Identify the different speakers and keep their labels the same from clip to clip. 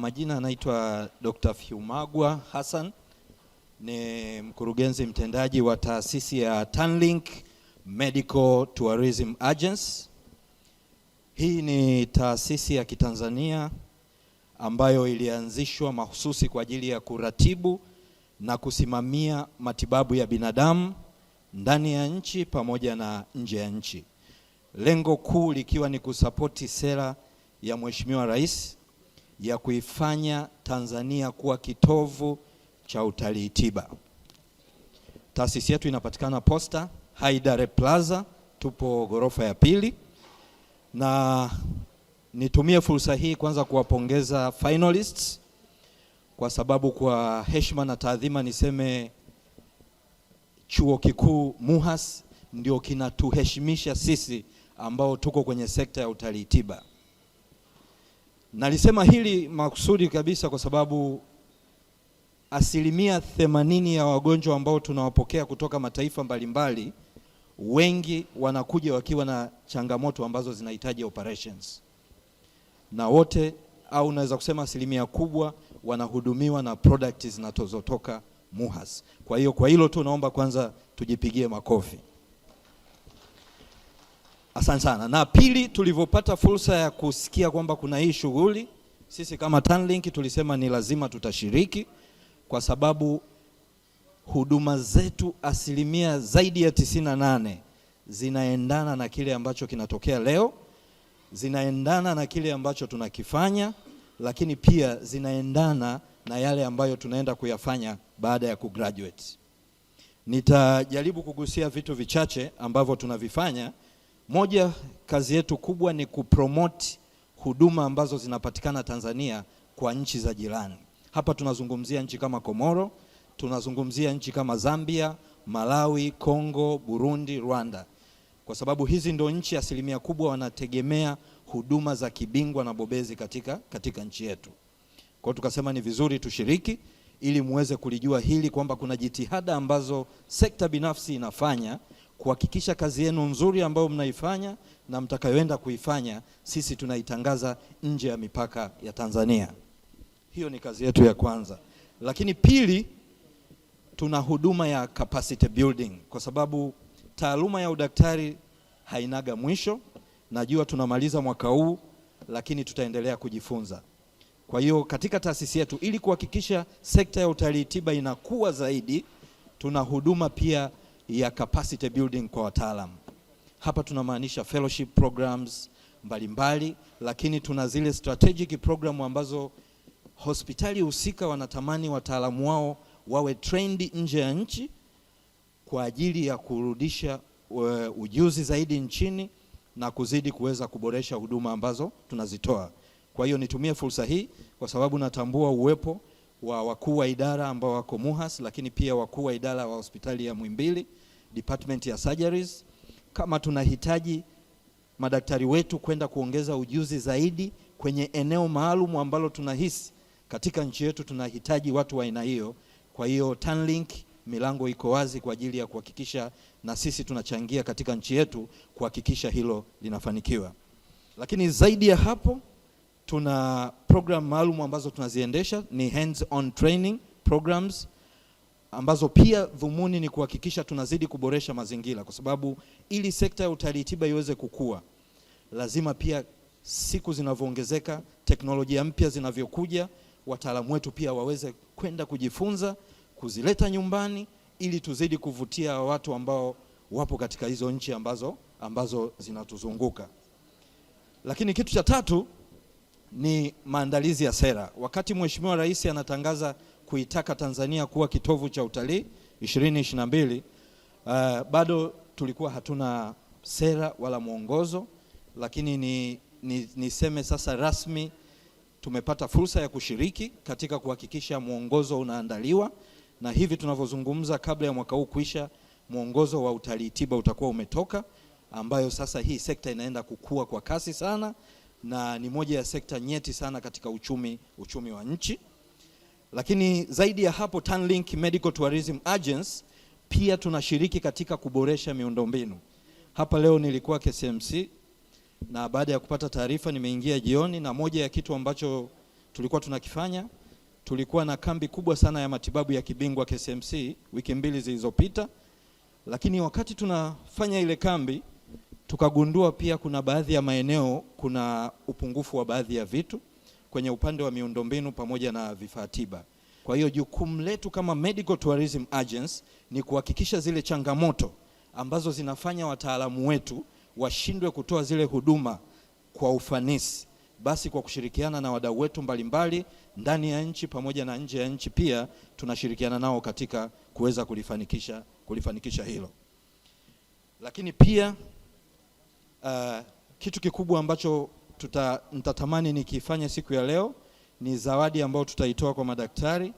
Speaker 1: Majina anaitwa Dr. Fyumagwa Hassan, ni mkurugenzi mtendaji wa taasisi ya Tanlink Medical Tourism Agency. Hii ni taasisi ya Kitanzania ambayo ilianzishwa mahususi kwa ajili ya kuratibu na kusimamia matibabu ya binadamu ndani ya nchi pamoja na nje ya nchi. Lengo kuu likiwa ni kusapoti sera ya Mheshimiwa Rais ya kuifanya Tanzania kuwa kitovu cha utalii tiba. Taasisi yetu inapatikana Posta Haidare Plaza, tupo ghorofa ya pili, na nitumie fursa hii kwanza kuwapongeza finalists kwa sababu kwa heshima na taadhima niseme Chuo Kikuu MUHAS ndio kinatuheshimisha sisi ambao tuko kwenye sekta ya utalii tiba. Nalisema hili makusudi kabisa kwa sababu 80% ya wagonjwa ambao tunawapokea kutoka mataifa mbalimbali, wengi wanakuja wakiwa na changamoto ambazo zinahitaji operations, na wote au naweza kusema asilimia kubwa wanahudumiwa na product zinazotoka MUHAS. Kwa hiyo kwa hilo tu naomba kwanza tujipigie makofi. Asante sana. Na pili, tulivyopata fursa ya kusikia kwamba kuna hii shughuli, sisi kama Tanlink tulisema ni lazima tutashiriki kwa sababu huduma zetu asilimia zaidi ya 98 zinaendana na kile ambacho kinatokea leo, zinaendana na kile ambacho tunakifanya, lakini pia zinaendana na yale ambayo tunaenda kuyafanya baada ya kugraduate. Nitajaribu kugusia vitu vichache ambavyo tunavifanya. Moja, kazi yetu kubwa ni kupromote huduma ambazo zinapatikana Tanzania kwa nchi za jirani. Hapa tunazungumzia nchi kama Komoro, tunazungumzia nchi kama Zambia, Malawi, Kongo, Burundi, Rwanda, kwa sababu hizi ndo nchi asilimia kubwa wanategemea huduma za kibingwa na bobezi katika nchi yetu. Kwa hiyo tukasema ni vizuri tushiriki ili muweze kulijua hili kwamba kuna jitihada ambazo sekta binafsi inafanya kuhakikisha kazi yenu nzuri ambayo mnaifanya na mtakayoenda kuifanya, sisi tunaitangaza nje ya mipaka ya Tanzania. Hiyo ni kazi yetu ya kwanza. Lakini pili, tuna huduma ya capacity building kwa sababu taaluma ya udaktari hainaga mwisho. Najua tunamaliza mwaka huu, lakini tutaendelea kujifunza. Kwa hiyo katika taasisi yetu, ili kuhakikisha sekta ya utalii tiba inakuwa zaidi, tuna huduma pia ya capacity building kwa wataalamu. Hapa tunamaanisha fellowship programs mbalimbali mbali, lakini tuna zile strategic program ambazo hospitali husika wanatamani wataalamu wao wawe trained nje ya nchi kwa ajili ya kurudisha ujuzi zaidi nchini na kuzidi kuweza kuboresha huduma ambazo tunazitoa. Kwa hiyo nitumie fursa hii kwa sababu natambua uwepo wa wakuu wa idara ambao wako MUHAS, lakini pia wakuu wa idara wa hospitali ya Muhimbili department ya surgeries. Kama tunahitaji madaktari wetu kwenda kuongeza ujuzi zaidi kwenye eneo maalum ambalo tunahisi katika nchi yetu tunahitaji watu wa aina hiyo. Kwa hiyo Tanlink milango iko wazi kwa ajili ya kuhakikisha na sisi tunachangia katika nchi yetu kuhakikisha hilo linafanikiwa. Lakini zaidi ya hapo tuna program maalum ambazo tunaziendesha ni hands on training programs ambazo pia dhumuni ni kuhakikisha tunazidi kuboresha mazingira, kwa sababu ili sekta ya utalii tiba iweze kukua, lazima pia siku zinavyoongezeka, teknolojia mpya zinavyokuja, wataalamu wetu pia waweze kwenda kujifunza, kuzileta nyumbani, ili tuzidi kuvutia watu ambao wapo katika hizo nchi ambazo zinatuzunguka. Lakini kitu cha tatu ni maandalizi ya sera. Wakati Mheshimiwa Rais anatangaza kuitaka Tanzania kuwa kitovu cha utalii 2022, bado tulikuwa hatuna sera wala mwongozo, lakini niseme sasa rasmi tumepata fursa ya kushiriki katika kuhakikisha mwongozo unaandaliwa, na hivi tunavyozungumza, kabla ya mwaka huu kuisha, mwongozo wa utalii tiba utakuwa umetoka, ambayo sasa hii sekta inaenda kukua kwa kasi sana na ni moja ya sekta nyeti sana katika uchumi wa nchi. Lakini zaidi ya hapo, Tanlink Medical Tourism Agency pia tunashiriki katika kuboresha miundombinu. Hapa leo nilikuwa KCMC na baada ya kupata taarifa nimeingia jioni, na moja ya kitu ambacho tulikuwa tunakifanya. Tulikuwa na kambi kubwa sana ya matibabu ya kibingwa KCMC wiki 2 zilizopita, lakini wakati tunafanya ile kambi tukagundua pia kuna baadhi ya maeneo kuna upungufu wa baadhi ya vitu kwenye upande wa miundombinu pamoja na vifaa tiba. Kwa hiyo jukumu letu kama Medical Tourism Agency ni kuhakikisha zile changamoto ambazo zinafanya wataalamu wetu washindwe kutoa zile huduma kwa ufanisi, basi kwa kushirikiana na wadau wetu mbalimbali ndani ya nchi pamoja na nje ya nchi, pia tunashirikiana nao katika kuweza kulifanikisha hilo. Lakini pia kitu kikubwa ambacho nitatamani nikifanya siku ya leo ni zawadi ambayo tutaitoa kwa madaktari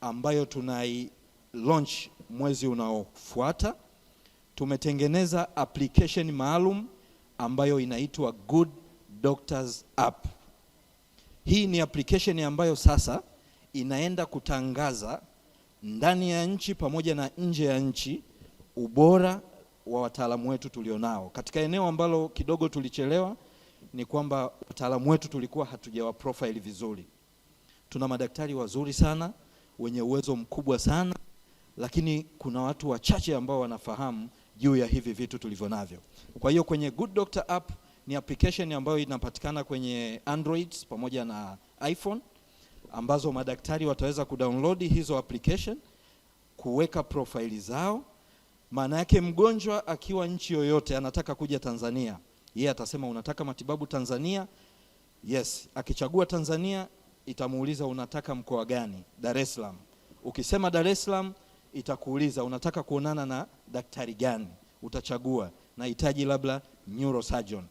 Speaker 1: ambayo tunai launch mwezi unaofuata. Tumetengeneza application maalum ambayo inaitwa Good Doctors App. Hii ni application ambayo sasa inaenda kutangaza ndani ya nchi pamoja na nje ya nchi ubora wa wataalamu wetu tulionao. Katika eneo ambalo kidogo tulichelewa ni kwamba wataalamu wetu tulikuwa hatujawa profile vizuri. Tuna madaktari wazuri sana wenye uwezo mkubwa sana, lakini kuna watu wachache ambao wanafahamu juu ya hivi vitu tulivyonavyo. Kwa hiyo kwenye Good Doctor App ni application ambayo inapatikana kwenye Android pamoja na iPhone, ambazo madaktari wataweza kudownload hizo application, kuweka profile zao. Maana yake mgonjwa akiwa nchi yoyote anataka kuja Tanzania, yeye atasema unataka matibabu Tanzania? Yes. Akichagua Tanzania itamuuliza unataka mkoa gani? Dar es Salaam. Ukisema Dar es Salaam itakuuliza unataka kuonana na daktari gani? Utachagua nahitaji labda neurosurgeon.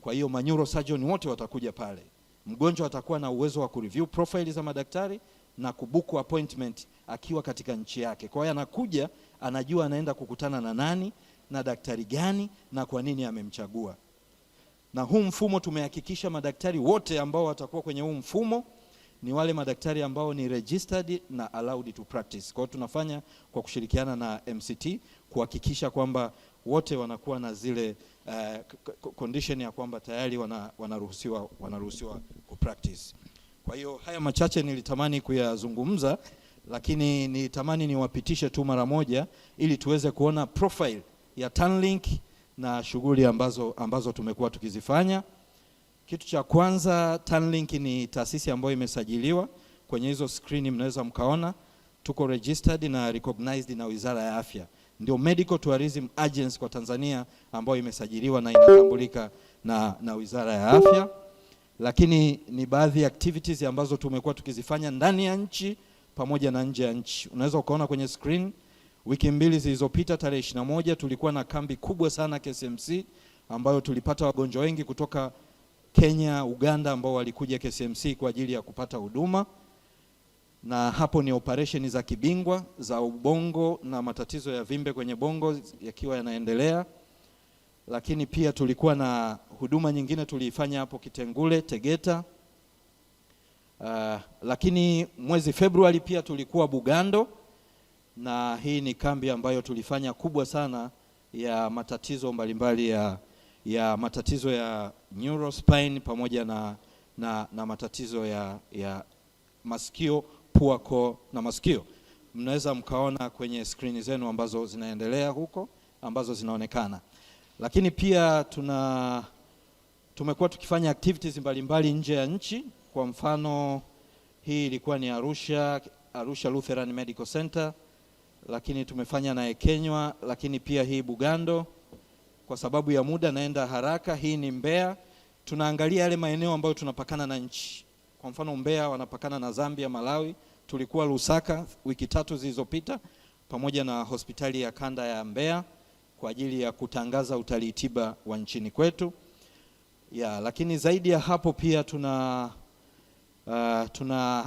Speaker 1: Kwa hiyo ma neurosurgeon wote watakuja pale. Mgonjwa atakuwa na uwezo wa kureview profile za madaktari na kubuku appointment akiwa katika nchi yake. Kwa hiyo anakuja anajua anaenda kukutana na nani na daktari gani na kwa nini amemchagua. Na huu mfumo tumehakikisha madaktari wote ambao watakuwa kwenye huu mfumo ni wale madaktari ambao ni registered na allowed to practice. Kwa hiyo tunafanya kwa kushirikiana na MCT kuhakikisha kwamba wote wanakuwa na zile condition ya kwamba tayari wanaruhusiwa ku practice. Kwa hiyo haya machache nilitamani kuyazungumza, lakini nilitamani niwapitishe tu mara moja ili tuweze kuona profile ya Tanlink na shughuli ambazo tumekuwa tukizifanya. Kitu cha kwanza, Tanlink ni taasisi ambayo imesajiliwa. Kwenye hizo screen mnaweza mkaona tuko registered na recognized na Wizara ya Afya. Ndio Medical Tourism Agency kwa Tanzania ambayo imesajiliwa na inatambulika na Wizara ya Afya. Lakini ni baadhi ya activities ambazo tumekuwa tukizifanya ndani ya nchi pamoja na nje ya nchi. Unaweza ukaona kwenye screen, wiki 2 zilizopita tarehe 21 tulikuwa na kambi kubwa sana KCMC ambayo tulipata wagonjwa wengi kutoka Kenya, Uganda ambao walikuja KCMC kwa ajili ya kupata huduma. Na hapo ni operation za kibingwa za ubongo na matatizo ya vimbe kwenye bongo yakiwa yanaendelea. Lakini pia tulikuwa na huduma nyingine tuliifanya hapo Kitengule, Tegeta. Lakini mwezi Februari pia tulikuwa Bugando, na hii ni kambi ambayo tulifanya kubwa sana ya matatizo mbalimbali ya matatizo ya neurospine pamoja na matatizo ya masikio, pua, koo na masikio. Mnaweza mkaona kwenye screen zenu ambazo zinaendelea huko, ambazo zinaonekana. Lakini pia tumekuwa tukifanya activities mbalimbali nje ya nchi. Kwa mfano hii ilikuwa ni Arusha Lutheran Medical Center, lakini tumefanya na Kenywa, lakini pia hii Bugando. Kwa sababu ya muda naenda haraka. Hii ni Mbeya. Tunaangalia yale maeneo ambayo tunapakana na nchi. Kwa mfano Mbeya wanapakana na Zambia, Malawi. Tulikuwa Lusaka wiki 3 zilizopita pamoja na hospitali ya kanda ya Mbeya kwa ajili ya kutangaza utalii tiba wa nchini kwetu. Lakini zaidi ya hapo pia tuna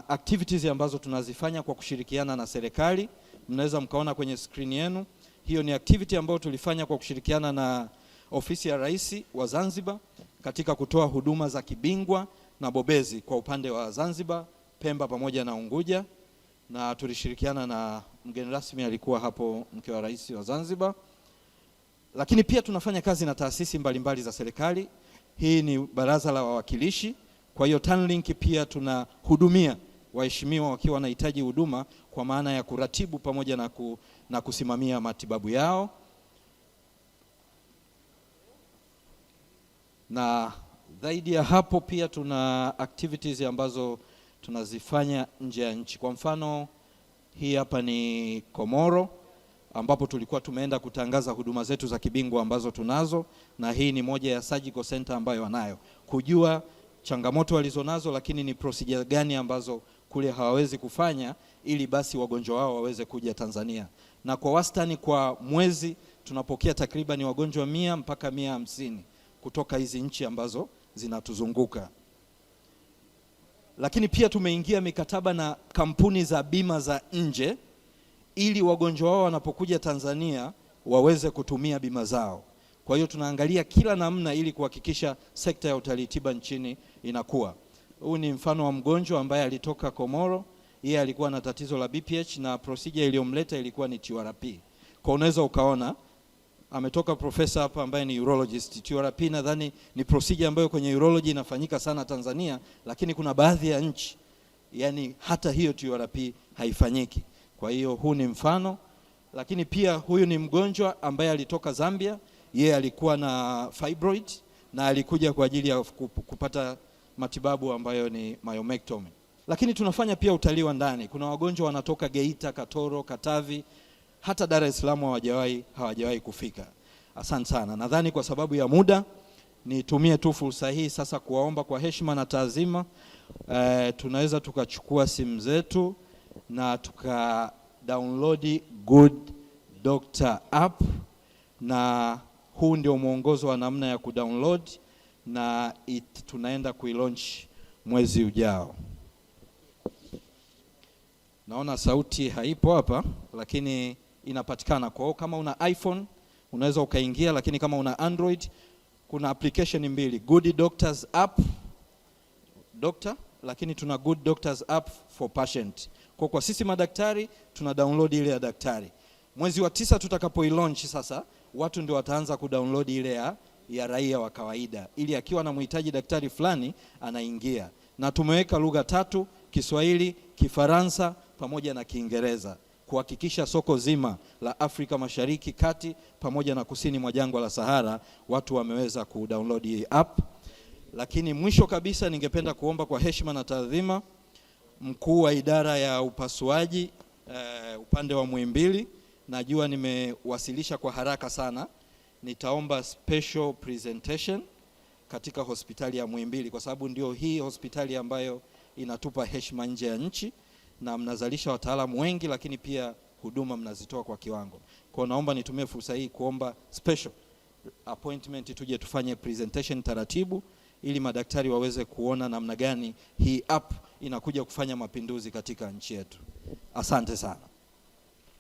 Speaker 1: activities ambazo tunazifanya kwa kushirikiana na serikali. Mnaweza mkaona kwenye screen yenu. Hiyo ni activity ambayo tulifanya kwa kushirikiana na ofisi ya Rais wa Zanzibar katika kutoa huduma za kibingwa na bobezi kwa upande wa Zanzibar, Pemba pamoja na Unguja, na tulishirikiana na mgeni rasmi alikuwa hapo mke wa Rais wa Zanzibar. Lakini pia tunafanya kazi na taasisi mbalimbali za serikali. Hii ni Baraza la Wawakilishi. Kwa hiyo TanLink pia tunahudumia waheshimiwa wakiwa wanahitaji huduma kwa maana ya kuratibu pamoja na kusimamia matibabu yao. Na zaidi ya hapo pia tuna activities ambazo tunazifanya nje ya nchi. Kwa mfano hii hapa ni Komoro ambapo tulikuwa tumeenda kutangaza huduma zetu za kibingwa ambazo tunazo, na hii ni moja ya surgical center ambayo wanayo, kujua changamoto walizonazo, lakini ni procedure gani ambazo kule hawawezi kufanya ili basi wagonjwa wao waweze kuja Tanzania. Na kwa wastani kwa mwezi tunapokea takriban wagonjwa 100 mpaka 150 kutoka hizi nchi ambazo zinatuzunguka. Lakini pia tumeingia mikataba na kampuni za bima za nje ili wagonjwa wao wanapokuja Tanzania waweze kutumia bima zao. Kwa hiyo tunaangalia kila namna ili kuhakikisha sekta ya utalii tiba nchini inakuwa. Huu ni mfano wa mgonjwa ambaye alitoka Komoro, yeye alikuwa na tatizo la BPH na procedure iliyomleta ilikuwa ni TURP. Kwa unaweza ukaona ametoka profesa hapa ambaye ni urologist. TURP nadhani ni procedure ambayo kwenye urology inafanyika sana Tanzania, lakini kuna baadhi ya nchi yani hata hiyo TURP haifanyiki. Kwa hiyo huu ni mfano, lakini pia huyu ni mgonjwa ambaye alitoka Zambia, yeye alikuwa na fibroid na alikuja kwa ajili ya kupata matibabu ambayo ni myomectomy. Lakini tunafanya pia utalii wa ndani. Kuna wagonjwa wanatoka Geita, Katoro, Katavi, hata Dar es Salaam hawajawahi kufika. Asante sana. Nadhani kwa sababu ya muda nitumie tu fursa hii sasa kuwaomba kwa heshima na taazima, tunaweza tukachukua simu zetu na tuka download Good Doctor app, na huu ndio mwongozo wa namna ya kudownload na tunaenda kuilaunch mwezi ujao. Naona sauti haipo hapa lakini inapatikana. Kwa hiyo kama una iPhone unaweza ukaingia, lakini kama una Android kuna application mbili, Good Doctors app doctor, lakini tuna Good Doctors app for patient. Kwa sisi madaktari tuna download ile ya daktari. Mwezi wa 9 tutakapoilaunch sasa, watu ndio wataanza kudownload ile ya raia wa kawaida, ili akiwa anamhitaji daktari fulani anaingia. Na tumeweka lugha 3, Kiswahili, Kifaransa pamoja na Kiingereza, kuhakikisha soko zima la Afrika Mashariki, Kati pamoja na kusini mwa jangwa la Sahara watu wameweza kudownload hii app. Lakini mwisho kabisa ningependa kuomba kwa heshima na taadhima mkuu wa idara ya upasuaji upande wa Muhimbili, najua nimewasilisha kwa haraka sana, nitaomba special presentation katika hospitali ya Muhimbili kwa sababu ndio hii hospitali ambayo inatupa heshima nje ya nchi na mnazalisha wataalamu wengi, lakini pia huduma mnazitoa kwa kiwango. Kwa naomba nitumie fursa hii kuomba special appointment tuje tufanye presentation taratibu ili madaktari waweze kuona namna gani hii app inakuja kufanya mapinduzi katika nchi yetu. Asante sana.